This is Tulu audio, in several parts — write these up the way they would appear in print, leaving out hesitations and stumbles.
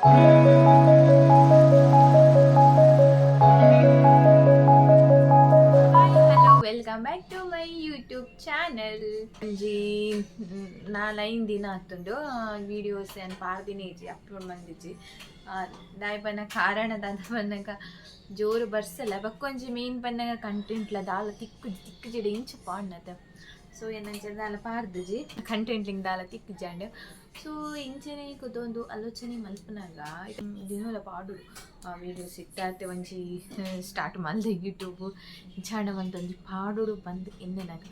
Hi, hello, welcome back to my YouTube channel. ಒಂಜಿ ನಾಲೈನ್ ದಿನ ಆತುಂಡು ವೀಡಿಯೋಸ್ ಏನ್ ಪಾಡ್ದಿನ ಇಜ್ಜಿ, ಅಪ್ಲೋಡ್ ಮಂದಿಜ್ಜಿ. ದಾಯೆ ಪನ್ನ ಕಾರಣ ದಾದ ಪನ್ನಗ ಜೋರು ಬರ್ಸಲ್ಲ. ಬೊಕ್ಕೊಂಜಿ ಮೇನ್ ಪನ್ನಗ ಕಂಟೆಂಟ್ಲ ದಾಲ ತಿಕ್ಕುಜಿ, ತಿಕ್ಕುಜಿಡ ಇಂಚ ಪಾಡ್ನತ. ಸೊ ಏನಂಚ ದಾಲ ಪಾಡ್ದಿಜಿ, ಕಂಟೆಂಟ್ಲಿಂಗ್ ದಾಲ ತಿಕ್ಕುಜಾಂಡ್. ಸೊ ಇಂಚನೆ ಕುದೊಂದು ಆಲೋಚನೆ ಮಲ್ಪುನಗ ದಿನೋಲ ಪಾಡೊಡು ವೀಡಿಯೋಸ್. ಇತ್ತಾತೆ ಒಂಜಿ ಸ್ಟಾರ್ಟ್ ಮಲ್ದೆ ಯೂಟ್ಯೂಬ್. ಇಂಚಾಂಡ ಒಂಜಿ ಪಾಡೊಡು ಬಂದ್ ಎನ್ನೆನಗ,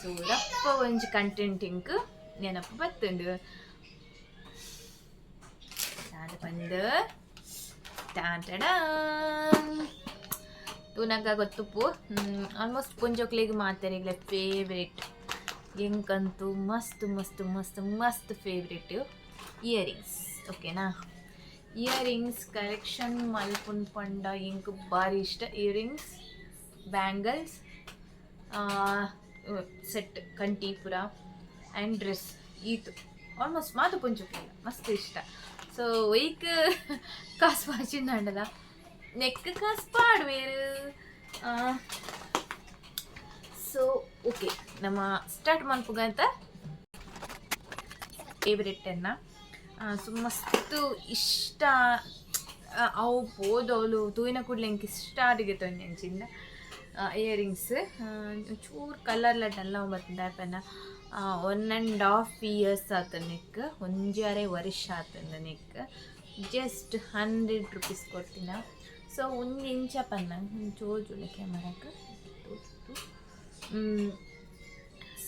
ಸೊ ರಪ್ಪ ಒಂಜಿ ಕಂಟೆಂಟ್ ಇಂಕ್ ನೆನಪು ಬತ್ತುಂಡು. ದಾದ ಪಂದ್ ಟಾಟಡಾ ತೂನಗ ಗೊತ್ತುಪ್ಪು ಆಲ್ಮೋಸ್ಟ್ ಪೊಂಜೋಕ್ಲೆಗ್ ಮಾತೆರೆಗ್ಲ ಫೇವ್ರೇಟ್. ಎಂಕಂತೂ ಮಸ್ತ್ ಮಸ್ತ್ ಮಸ್ತ್ ಮಸ್ತ್ ಫೇವ್ರೇಟ್ ಇಯರಿಂಗ್ಸ್, ಓಕೆನಾ? ಇಯರಿಂಗ್ಸ್ ಕಲೆಕ್ಷನ್ ಮಲ್ಪುನ್ ಪಂಡ ಎಂಕ್ ಬಾರಿ ಇಷ್ಟ. ಇಯರಿಂಗ್ಸ್, ಬ್ಯಾಂಗಲ್ಸ್ ಸೆಟ್, ಕಂಟಿ ಪೂರ ಆ್ಯಂಡ್ ಡ್ರೆಸ್ ಈತು ಆಲ್ಮೋಸ್ಟ್ ಮಾತು ಪೊಂಜೋಕ್ಲೆಗ್ ಮಸ್ತ್ ಇಷ್ಟ. ಸೊ ಒಯ್ಕ್ ಕಾಸು ಪಾಚಿಂದಾಂಡಲ ನೆಕ್ ಕಾಸು ಪಾಡುವೇರು. ಸೊ ಓಕೆ, ನಮ್ಮ ಸ್ಟಾರ್ಟ್ ಮಲ್ಪುಗ ಅಂತ. ಫೇವ್ರೆಟ್ ಎನ್ನ. ಸೊ ಮಸ್ತ್ ಇಷ್ಟ. ಅವು ಪೋದು ಅವಳು ತೂಯಿನ ಕೂಡಲೇ ಎಂಕ್ ಇಷ್ಟ ಆದಿಗೆ ತೊಂಜಂಚಿಂದ ಇಯರಿಂಗ್ಸ್. ಚೂರು ಕಲರ್ಲ ಡಲ್ಲ ಬರ್ತದೆ. ಪನ್ನ 1.5 ಇಯರ್ಸ್ ಆತ ನೆಕ್, ಒಂಜಾರೆ ವರ್ಷ ಆತಂದ ನೆಕ್. Just 100 rupees ಕೊಡ್ತೀನ. ಸೊ ಒಂದು ಇಂಚ ಪನ್ನ ಚೋಜುಲೆ ಕ್ಯಾಮರಾಕ್ ತೋಜುದು.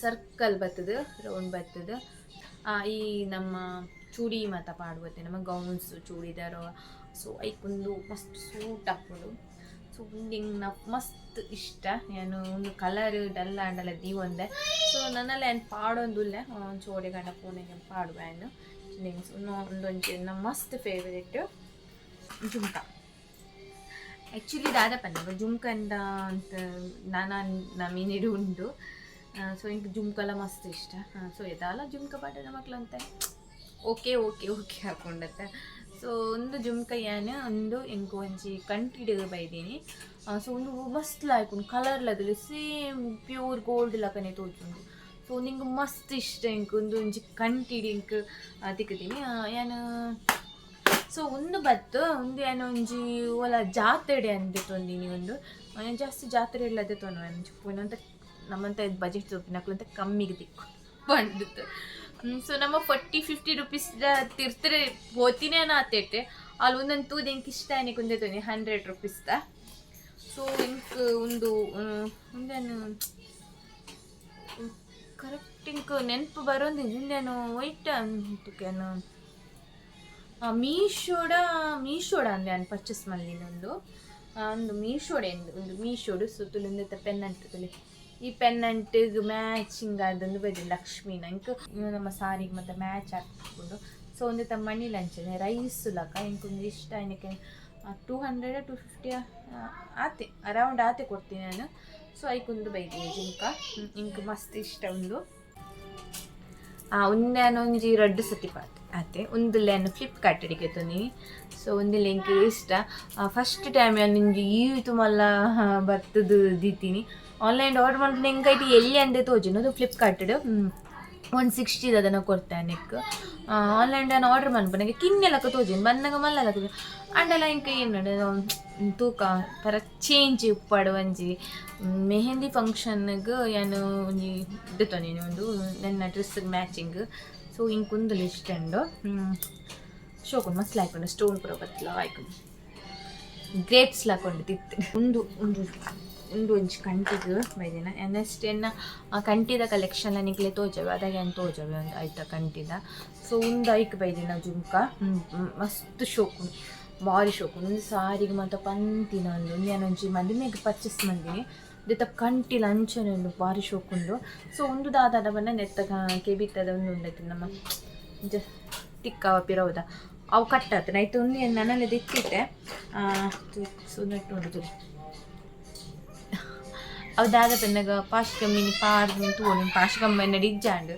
ಸರ್ಕಲ್ ಬರ್ತದೆ, ರೌಂಡ್ ಬರ್ತದೆ. ಈ ನಮ್ಮ ಚೂಡಿ ಮಾತ ಪಾಡುವತ್ತೆ, ನಮ್ಮ ಗೌನ್ಸ್, ಚೂಡಿದಾರ. ಸೊ ಐಕೊಂದು ಮಸ್ತ್ ಸೂಟ್ ಹಾಕೋದು. ಸೊ ಹಿಂಗೆ ಮಸ್ತ್ ಇಷ್ಟ. ನಾನು ಒಂದು ಕಲರ್ ಡಲ್ ಆಂಡಲ ದೀವೊಂದೆ. ಸೊ ನನ್ನಲ್ಲಿ ಏನು ಪಾಡೊಂದುಲ್ಲೆ ಚೋಡೆ ಗಂಡ ಪೋನೆಗೆ ಪಾಡುವೆ. ಉಂದೊಂಜಿ ಎನ್ನ ಮಸ್ತ್ ಫೇವರೇಟ್ ಜುಮ್ಕಾ. ಆ್ಯಕ್ಚುಲಿ ದಾದ ಪನ್ನಗ ಜುಮ್ಕಂದ ಅಂತ ನಾನಾ ನಮೀನಿಡು ಉಂಡು. ಸೊ ಇಂಕ್ ಜುಮ್ಕಲ ಮಸ್ತ್ ಇಷ್ಟ. ಸೊ ಎದಾಲ ಜುಮ್ಕ ಪಾಡದ ಮಕ್ಳು ಅಂತ ಓಕೆ ಓಕೆ ಓಕೆ ಹಾಕೊಂಡತ್ತೆ. ಸೊ ಒಂದು ಜುಮ್ಕ ಯಾನ್ ಒಂದು ಎಂಕ್ ಒಂಜಿ ಕಂಟಿಡ್ ಬೈದೀನಿ. ಸೊ ಒಂದು ಮಸ್ತ್ ಲಾಯ್ಕುಂಡು. ಕಲರ್ ಲಗಲು ಸೇಮ್ ಪ್ಯೂರ್ ಗೋಲ್ಡ್ ಲಕನೆ ತೋಜುಂಡು. ಸೊ ನಿಂಗೆ ಮಸ್ತ್ ಇಷ್ಟ. ಎಂಕ್ ಒಂದು ಒಂಜಿ ಕಂಟಿಡ್ ಎಂಕ್ ತಿಕ್ಕುದೀನಿ ಯಾನ್. ಸೊ ಒಂದು ಬತ್ತು ಒಂದು ಯಾನ್ ಒಂಜಿ ಓಲ ಜಾತ್ರೆ ಅಂದೆ ತೊಂದಿನಿ. ಒಂದು ಯಾನ್ ಜಾಸ್ತಿ ಜಾತ್ರೆ ಇಲ್ಲದೆ ತೊಂದು ಪೋಯಿನಂತ ನಮ್ಮಂತ ಬಜೆಟ್ ತೋಪಿನಕ್ಲಂತ ಕಮ್ಮಿಗೆ ತಿಕ್ಕು ಬಂದಿತ್ತು. ಸೊ ನಮ್ಮ 40-50 ರುಪೀಸ್ ತಿರ್ತಾರೆ ಹೋತಿನೇ ಆತೇಟೆ. ಅಲ್ಲಿ ಒಂದೊಂದು ತೂದು ಎಂಕ್ ಇಷ್ಟ ಆಯ್ನಿಕ್ ಒಂದೇ ತೊಂದಿ 100 ರುಪೀಸ್ ದ. ಸೊ ಎಂಕ್ ಒಂದು ಒಂದೇನು ಕರೆಕ್ಟ್ ಇಂಕ್ ನೆನಪು ಬರೋದು. ಇಂದೇನು ವೈಟ್ ಅಂತಕೇನು ಮೀಶೋಡ ಮೀಶೋಡ ಅಂದೆ ನಾನು ಪರ್ಚೇಸ್ ಮಲ್ದಿನ ಒಂದು ಒಂದು ಮೀಶೋಡೆ ಒಂದು ಮೀಶೋಡು. ಸೊ ತುಲಿಂದ ಪೆನ್ನಂಟ್ ತುಲಿ, ಈ ಪೆನ್ನಂಟ್ ಮ್ಯಾಚಿಂಗ್ ಅದೊಂದು ಬೈದಿ ಲಕ್ಷ್ಮೀನ. ಇಂಕ್ ನಮ್ಮ ಸಾರಿಗೆ ಮತ್ತೆ ಮ್ಯಾಚ್ ಹಾಕ್ಕೊಂಡು. ಸೊ ಒಂದು ತಮ್ಮ ಮಣಿಲ ಅಂಚನೆ ರೈಸ್ ಲಕ ಇಂಕ್ ಒಂದು ಇಷ್ಟ ಏನಕ್ಕೆ 200, 250 ಆತೆ, ಅರೌಂಡ್ ಆತೆ ಕೊಡ್ತೀನಿ ನಾನು. ಸೊ ಐಕೊಂದು ಬೈದೀನಿ ಜುಮ್ಕ. ಇಂಕ್ ಮಸ್ತ್ ಇಷ್ಟ ಒಂದು. ಒಂದೇನೊಂಜಿ ರಡ್ಡು ಸತಿ ಪಾತೆ ಆತೆ. ಒಂದು ಲೇನ್ ಫ್ಲಿಪ್ಕಾರ್ಟ್ ಅಡಿಗೆ ತೊನಿ. ಸೊ ಒಂದು ಲಿಂಕ್ ಇಷ್ಟ. ಫಸ್ಟ್ ಟೈಮ್ ನಿಂಜಿ ಈತು ಮಲ್ಲ ಬರ್ತದು ದೀತೀನಿ. ಆನ್ಲೈನ್ ಆರ್ಡರ್ ಮಾಡ್ಕೊಂಡು ಎಂಕೈತಿ ಎಲ್ಲಿ ಅಂದೆ ತೋಜಿನ. ಅದು ಫ್ಲಿಪ್ಕಾರ್ಟ್ 160 ಅದನ್ನು ಕೊಡ್ತೇನೆ ನೆಕ್. ಆನ್ಲೈನ್ ನಾನು ಆರ್ಡರ್ ಮನ್ಪು ನನಗೆ ಕಿನ್ನೆಲಕ್ಕ ತೋಜಿನ, ಬಂದಾಗ ಮಲ್ಲಲಕ್ಕ ಅಂಡಲ ಇಂಕ ಏನು ತೂಕ ಪರ ಚೇಂಜ್ ಉಪ್ಪಾಡು. ಒಂಜಿ ಮೆಹಂದಿ ಫಂಕ್ಷನ್ಗೆ ಯಾನು ಒಂಜಿ ದೆತ್ತೊಂದಿನಿ ಒಂದು ನನ್ನ ಡ್ರೆಸ್ ಮ್ಯಾಚಿಂಗ್. ಸೊ ಇಂಕ್ ಒಂದು ಇಷ್ಟ ಉಂಡು. ಶೋಕುಂಡು, ಮಸ್ತ್ ಲಾಯ್ಕೊಂಡು. ಸ್ಟೋನ್ ಪೂರ ಬತ್ತಲ ಆಯ್ಕೊಂಡು, ಗ್ರೇಪ್ಸ್ ಲಾಕೊಂಡು ತಿತ್ತು. ಒಂದು ಒಂದು ಒಂದು ಒಂಜಿ ಕಂಟಿಗ್ ಬೈದಿನ. ನೆಕ್ಸ್ಟ್ ಎನ್ನ ಆ ಕಂಟಿದ ಕಲೆಕ್ಷನ್ ನಿಕ್ಲೆ ತೋಜವೆ, ಅದಾಗ ಏನು ತೋಜವೆ ಒಂದು ಆಯ್ತಾ ಕಂಟಿದ. ಸೊ ಒಂದು ಐಕ್ ಬೈದಿನ ಜುಮ್ಕ. ಮಸ್ತ್ ಶೋಕು, ಭಾರಿ ಶೋಕು. ಒಂದು ಸಾರಿಗೆ ಮಾತ ಪಂತಿನ ಒಂದು ಒಂಜಿ ಮದುಮೆಗೆ ಪರ್ಚೇಸ್ ಮಂದಿನಿ. ದೆತ್ತ ಕಂಟಿಲ ಅಂಚನೆ ಉಂಡು, ಭಾರಿ ಶೋಕುಂಡು. ಸೊ ಒಂದು ದಾದಾದ ಬಣ್ಣ ನೆತ್ತ ಕೆಬಿತ್ತದ ಒಂದು ಉಂಡೈತಿ ನಮ್ಮ ಇಂಚ ತಿಕ್ಕವ ಪಿರವುದ ಅವು ಕಟ್ಟಾತ ನೈಟ್. ಒಂದು ನನ್ನಲ್ಲಿ ದಿಕ್ಕಿಟ್ಟೆ. ಸೊ ನೆಟ್ಟು ಉಂಡು. ಅವು ದಾದ ಪನ್ನಗ ಪಾಶ್ ಕಮ್ಮಿನಿ ಪಾಡ್ದು ತೂವೊಡು. ಪಾಶ್ ಕಮ್ಮಿ ಇಜ್ಜಾಂಡ್.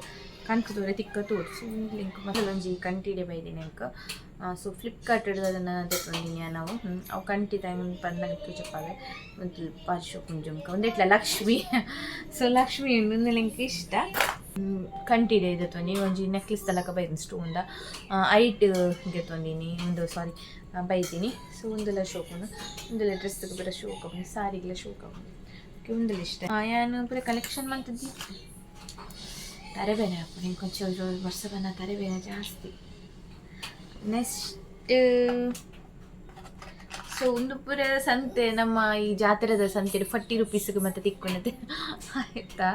ಕಣ್ಕ್ ತೂರೆ ತಿಕ್ಕ ತೋಡು. ಸೊ ಉಂದು ಎಂಕ್ ಒಂಜಿ ಕಂಟಿಡೆ ಬೈದಿನ ಎಂಕ್. ಸೊ ಫ್ಲಿಪ್ಕಾರ್ಟ್ ಅದನ್ನ ದೆತ್ತೊಂದಿನಿ ನಾವು. ಅವು ಕಂಟಿ ಪಂಡ ತೋಜಪಾವೆ. ಒಂದು ಬಾರಿ ಶೋಕುಂಡು ಜುಮ್ಕ. ಉಂದೆಟ್ಲ ಲಕ್ಷ್ಮಿ. ಸೊ ಲಕ್ಷ್ಮಿ ಉಂಡು, ಉಂದು ಎಂಕ್ ಇಷ್ಟ. ಕಂಟಿಡೆ ದೆತ್ತೊಂದಿನಿ. ಒಂಜಿ ನೆಕ್ಲೆಸ್ ತಲಕ ಬೈದಿನಿ ಸ್ಟೋನ್ದ. ಐಟ್ ಗೆತ್ತೊಂದಿನಿ ಉಂದು, ಸಾರಿ, ಬೈದಿನಿ. ಸೊ ಉಂದೆಲ್ಲ ಶೋಕುಂಡು. ಉಂದೆಲ್ಲ ಡ್ರೆಸ್ಗೆ ಪೂರ ಶೋಕ್ ಆಪುಂಡು, ಸಾರಿಗ್ಲ ಶೋಕ್ ಆಪುಂಡು. ಉಂದೆಲ್ಲ ಇಷ್ಟ. ಯಾನ್ ಪೂರ ಕಲೆಕ್ಷನ್ ಮಲ್ತುದಿ. ತರೆಬೇನೆ ಆಪುಂಡು ಎಂಕ್ ಒಂಚೂರು. ವರ್ಷ ಬನ್ನ ತರೆಬೇನೆ ಜಾಸ್ತಿ. ನೆಕ್ಸ್ಟ್, ಸೊ ಉಂದು ಪೂರ ಸಂತೆ, ನಮ್ಮ ಈ ಜಾತ್ರೆದ ಸಂತೆ 40 ರುಪೀಸ್ಗೆ ಮತ್ತೆ ತಿಕ್ಕೊನತೆ, ಆಯ್ತಾ?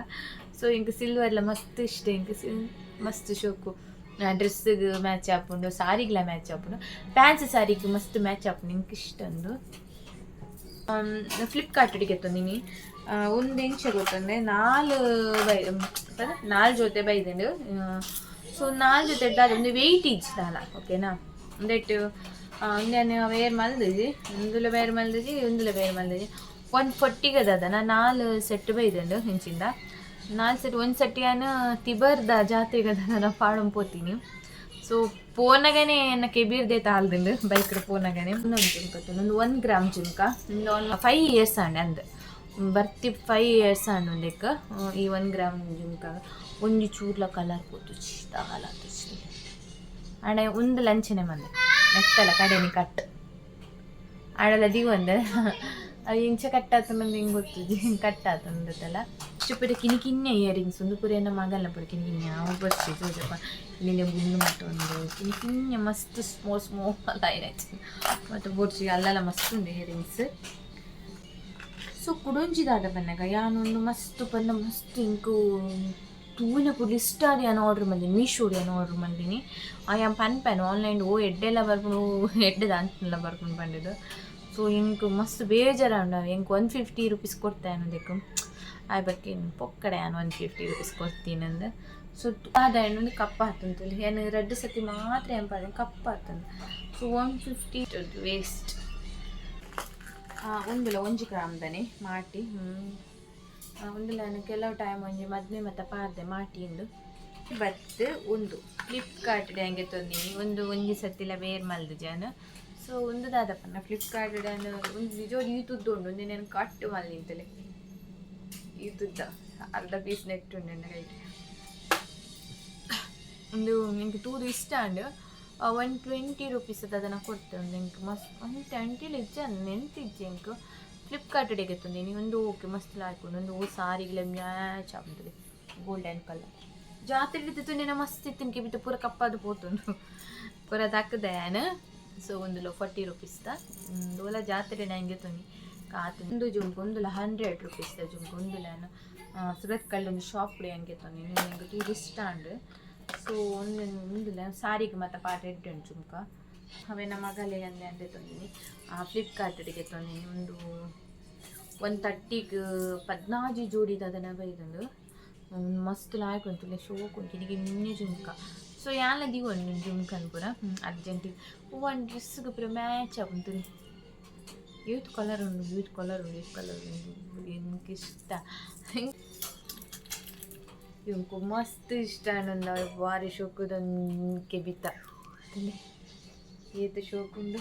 ಸೊ ಎಂಕ್ ಸಿಲ್ವರ್ಲ ಮಸ್ತ್ ಇಷ್ಟ. ಎಂಕ್ ಸಿಲ್ ಮಸ್ತ್ ಶೋಕು. ಡ್ರೆಸ್ಗೆ ಮ್ಯಾಚ್ ಆಪುಂಡು, ಸಾರಿಗ್ಲ ಮ್ಯಾಚ್ ಆಪುಂಡು, ಫ್ಯಾನ್ಸಿ ಸಾರಿಗೆ ಮಸ್ತ್ ಮ್ಯಾಚ್ ಆಪುಂಡು. ಎಂಕ್ ಇಷ್ಟ ಉಂದು. ಫ್ಲಿಪ್ಕಾರ್ಟ್ ಗೆತ್ತೊಂದಿನಿ. ಒಂದು ಎಂಚ ಗೊತ್ತಂದ್ರೆ, ನಾಲ್ ಬೈ ನಾಲ್ ಜೊತೆ ಬೈದುಂಡು. ಸೊ ನಾಲ್ ಜೊತೆ ದಾದ ಒಂದು ವೆಯ್ಟ್ ಇಜ್ಜಿ ದಾಲ, ಓಕೆನಾ? ಉಂದೆಟ್ ಉಂದೆನ್ ವೇರ್ ಮಲ್ದಿಜಿ. ಒಂದುಲ ವೇರ್ ಮಲ್ದಿಜಿ, ಒಂದುಲ ವೇರ್ ಮಲ್ದಿಜಿ. 140ಗೆ ದಾದ ನಾಲ್ ಸೆಟ್ ಬೈದುಂಡು ಇಂಚಿಂದ. ನಾಲ್ ಸೆಟ್, ಒಂದು ಸೆಟ್ ಯಾನ್ ತಿಬರ್ದ ಜಾತ್ರೆಗೆ ನಾನು ಪಾಡೊಂದು ಪೋತೀನಿ. ಸೊ ಪೋನಗನೆ ಎನ್ನ ಕೆಬೀರ್ದೆ ತಾಲ್ದುಂಡು ಬೈಕ್ ಪೋನಗನೆ. ಇನ್ನೊಂದು ಜುಮ್ಕ, ಒಂದು 1 ಗ್ರಾಮ್ ಜುಮ್ಕ. ಒಂದು 5 ಇಯರ್ಸ್ ಆಂಡ್ ಅಂದ್ ಬರ್ತಿ 5 ಇಯರ್ಸ್ ಆಂಡ್ ಉಂದೆಕ್. ಈ 1 ಗ್ರಾಮ್ ಜುಮ್ಕ ಒಂಜಿ ಚೂರ್ಲ ಕಲರ್ ಪೋತುಚಿ, ದಾಲ ತುಚಿ. ಆಂಡ ಒಂದು ಲಂಚನೆ ಮಂದೆ ನೆಕ್ತಲ್ಲ ಕಡೆನಿ ಕಟ್ ಆಡಲ ದೀವಂದೆ. ಅದು ಇಂಚ ಕಟ್ ಆತಂದು ಹಿಂಗೆ ಗೊತ್ತಿದೆ, ಕಟ್ ಆತಂದಲ್ಲ. ಇಷ್ಟು ಪೂರ ಕಿನಿ ಕಿನ್ಯ ಇಯರಿಂಗ್ಸ್. ಒಂದು ಪೂರ ಎನ್ನ ಮಗಲ್ನ ಪೂರ ಕಿನಿ ಕಿನ್ಯ ಅವು ಬರ್ಸಿ ಜೋಜಪ್ಪ. ಇಲ್ಲಿ ಗುಂಡು ಮತ್ತು ಒಂದು ಕಿನಿ ಕಿನ್ಯ ಮಸ್ತ್ ಸ್ಮಾಲ್ ಸ್ಮಾಲ್ ಐನಚ್ ಮತ್ತು ಬೋರ್ಚಿ ಅಲ್ಲೆಲ್ಲ ಮಸ್ತ್ ಉಂಡು ಇಯರಿಂಗ್ಸ್. ಸೊ ಕುಡೊಂಜಿ ದಾದ ಬನ್ನಗ, ಯಾನೊಂದು ಮಸ್ತ್ ಪಂಡ ಮಸ್ತ್ ಇಂಕು ತೂಯಿನ ಕೂಡ್ಲೆ ಇಷ್ಟ ಆದ್ ಯಾನ್ ಆರ್ಡರ್ ಮಲ್ದಿನಿ. ಮೀಶೋಡ್ ಯಾನ್ ಆರ್ಡರ್ ಮಲ್ದಿನಿ. ಯಾನ್ ಪನ್ಪೆನ್ ಆನ್ಲೈನ್ ಓ ಎಡ್ಡೆಲ್ಲ ಬರ್ಪುಂಡು, ಎಡ್ಡೆ ದಾಂತಿಲ್ಲ ಬರ್ಪುಂಡು ಪಂಡಿದ್ದು. ಸೊ ಎಂಕ್ ಮಸ್ತ್ ಬೇಜಾರಾಂಡ. ಎಂಕ್ 150 ರುಪೀಸ್ ಕೊಡ್ತೆ ಅನ್ನೋದಕ್ಕೆ ಆಯ್ ಬಕ್ಕೆ ಪೊಕ್ಕಡೆ ಯಾನ್ 150 ರುಪೀಸ್ ಕೊಡ್ತೀನಿ ಅಂದ. ಸೊ ದಾದ ಒಂದು ಕಪ್ಪ ಆತಂತಲ್ಲಿ. ಯಾನ್ ರಡ್ಡ್ ಸತಿ ಮಾತ್ರ ಏನ್ ಪಾಡ್ದೆ, ಕಪ್ಪ ಆತಂದು. ಸೊ 150 ವೇಸ್ಟ್. ಒಂದುಲ 1 ಗ್ರಾಮ್ದನೆ ಮಾಟಿ. ಒಂದುಲ ನಾನು ಕೆಲವು ಟೈಮ್ ಒಂಜಿ ಮದ್ಮೆ ಮತ್ತೆ ಪಾಡ್ದೆ ಮಾಟಿಂದು. ಬತ್ತು ಒಂದು ಫ್ಲಿಪ್ಕಾರ್ಟ್ ಹಂಗೆ ತಂದೀನಿ. ಒಂದು ಒಂಜಿ ಸತಿಲ ವೇರ್ ಮಲ್ದು ಜಾನ. ಸೊ ಒಂದು ದಾದಪ್ಪ ಫ್ಲಿಪ್ಕಾರ್ಟ್ ಒಂದು ನಿಜವಾದ ಈ ತುದ್ದು ಉಂಡು. ಒಂದು ನಾನು ಕಟ್ಟು ಮಲ್ದಿಂತಲೆ ಈ ತುದ್ದ ಅರ್ಧ ಪೀಸ್ ನೆಟ್ ಉಂಡು ನನ್ನ ಕೈಗೆ. ಒಂದು ಎಂಕ್ ತೂದು ಇಷ್ಟ ಅಂಡ್ 120 ರುಪೀಸ್ ಅದನ್ನು ಕೊಡ್ತೆ. ಒಂದು ಎಂಕ್ ಮಸ್ತ್ 120 ಇಜ್ಜ ನೆಂತಿಜ್ಜಿ ಎಂಕ್. ಫ್ಲಿಪ್ಕಾರ್ಟ್ ಗೆತ್ತೊಂದಿನಿ ಒಂದು. ಓಕೆ, ಮಸ್ತ್ ಲಾಯ್ಕೊಂಡು ಒಂದು ಸಾರಿಗೆಲ್ಲ ಮ್ಯಾಚ್ ಆಗುತ್ತದೆ. ಗೋಲ್ಡನ್ ಕಲರ್ ಜಾತ್ರೆ ಇತ್ತು, ಮಸ್ತ್ ಇತ್ತು. ಬಿಟ್ಟು ಪೂರ ಕಪ್ಪಾದ ಪೋತುಂಡು, ಪೂರ ದಕ್ಕದ ಯಾನ್. ಸೊ ಒಂದು 40 ರುಪೀಸ್ ದ ಓಲ ಜಾತ್ರೆ ನಂಗೆ ತೊಂದಿ ಕಾತು. ಒಂದು ಜುಮ್ಕು, ಒಂದುಲ 100 ರುಪೀಸ್ ದ ಜುಮ್ಕು. ಒಂದು ನಾನು ಸುರತ್ಕಲ್ ಒಂದು ಶಾಪ್ ಹಂಗೆ ತೊಂದಿನಿ. ನಂಗೆ ತೂದು ಇಷ್ಟ ಅಂಡ್. ಸೊ ಒಂದು ಒಂದುಲ ಸಾರಿಗೆ ಮತ್ತೆ ಪಾಟ ಎಡ್ಡೆ ಉಂಟು ಜುಮ್ಕ. ಅವೇ ನಮ್ಮ ಮಗಲೆ ಅಂದೆ ಅಂದೆ ತೊಂದಿನಿ. ಫ್ಲಿಪ್ಕಾರ್ಟಿಗೆ ತೊಂದಿನಿ. ಒಂದು 130ಗೆ 14 ಜೋಡಿದ ಅದನ್ನು ಬೈದೊಂದು. ಮಸ್ತ್ ಲಾಯ್ಕ್ ಉಂಟು, ಶೋಕ್ ಉಂಟು. ನಿಗೆ ನಿನ್ನೆ ಜುಮ್ಕ. ಸೊ ಯಾನ್ಲ ದಿವೊಂಡು ಜುಮ್ಕನ್ ಪೂರ ಅರ್ಜೆಂಟಿಗೆ ಒನ್ ಡ್ರೆಸ್ಗೆ ಪೂರ ಮ್ಯಾಚ್ ಆಪುಂಡು. ಯೂತ್ ಕಲರ್ ಉಂಡು, ಯೂತ್ ಕಲರ್ ಉಂಡು, ಯೂತ್ ಕಲರ್ ಉಂಡು. ಎಂಕ್ ಇಷ್ಟ, ಇಂಕು ಮಸ್ತ್ ಇಷ್ಟ ಅನ್ನೊಂದು. ಬಾರಿ ಶೋಕುದೊಂದು ಬಿತ್ತ. ಏತ್ ಶೋಕುಂಡು,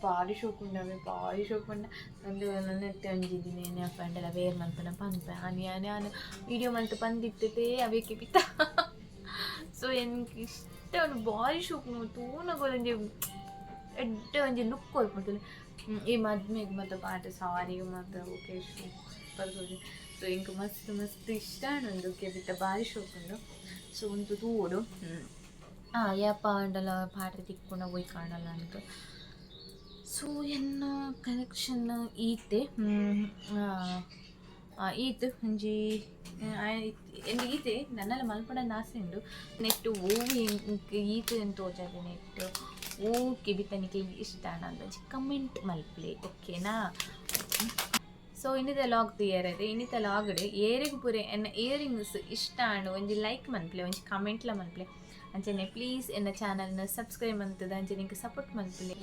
ಬಾರಿ ಶೋಕುಂಡು ಅವೆ, ಬಾರಿ ಶೋಕುಂಡು. ಒಂದು ನನ್ನ ಒಂಜಿ ದಿನ ಫ್ರೆಂಡೆಲ್ಲ ವೇರ್ ಮಲ್ಪನ ಪನ್ಪೆ. ಆನಿ ಯಾನ್ ಯಾನ್ ವಿಡಿಯೋ ಮಲ್ತ್ ಪಂದಿತ್ತತೆ ಅವೇಕೆ ಬಿತ್ತ. ಸೊ ಎಂಕ್ ಇಷ್ಟ ಉಂಡು, ಬಾರಿ ಶೋಕು. ತೂನಗ ಒಂಜಿ ಎಡ್ಡೆ ಒಂಜಿ ಲುಕ್ ಕೊರ್ಪುಂಡು. ಈ ಮದ್ಮೆಗೆ ಮತ್ತು ಪಾಟ ಸಾರಿಗೆ ಮತ್ತು ಓಕೆ, ಸೂಪರ್. ಸೊ ಎಂಕ್ ಮಸ್ತ್ ಮಸ್ತ್ ಇಷ್ಟ ಉಂಡು ಕೆಬಿತ, ಬಾರಿ ಶೋಕುಂಡು. ಸೊ ಒಂದು ತೂವೊಡು. ಯಪ್ಪ ಅಂಡಲ ಪಾಟ್ರೆ ತಿಕ್ಕುಂಡ ಪೋಯ್ ಕಾಣಲ್ಲ ಅಂತ. ಸೊ ಎನ್ನ ಕಲೆಕ್ಷನ್ ಈತೆ ಈತ್ ಒಂಜಿ ಎಂದ್ ಈತೆ ನನ್ನಲ್ಲ ಮಲ್ಪಡ ಆಸೆ ಉಂಡು. ನೆಟ್ಟು ಓವು ಈತ್ ಎಂತ ತೋಜಾದೆ. ನೆಟ್ಟು ಓ ಕೆಬಿತನಿಗೆ ಇಷ್ಟ ಅಂದ್ ಒಂಜಿ ಕಮೆಂಟ್ ಮಲ್ಪಲೆ, ಓಕೆನಾ? ಸೊ ಇನ್ನಿತ ಲಾಗ್ ತೂಯರೆ. ಇನ್ನಿತ ಲಾಗ್ಡ್ ಏರೆಗ್ ಪೂರೆ ಎನ್ನ ಇಯರಿಂಗ್ಸ್ ಇಷ್ಟ ಆಂಡ್ ಒಂಜಿ ಲೈಕ್ ಮನ್ಪುಲೆ, ಒಂಜಿ ಕಮೆಂಟ್ಲ ಮನ್ಪುಲೆ. ಅಂಚನೆ ಪ್ಲೀಸ್ ಎನ್ನ ಚಾನಲ್ನ ಸಬ್ಸ್ಕ್ರೈಬ್ ಮಂತದ ಅಂಚನೆ ಸಪೋರ್ಟ್ ಮನ್ಪುಲೆ.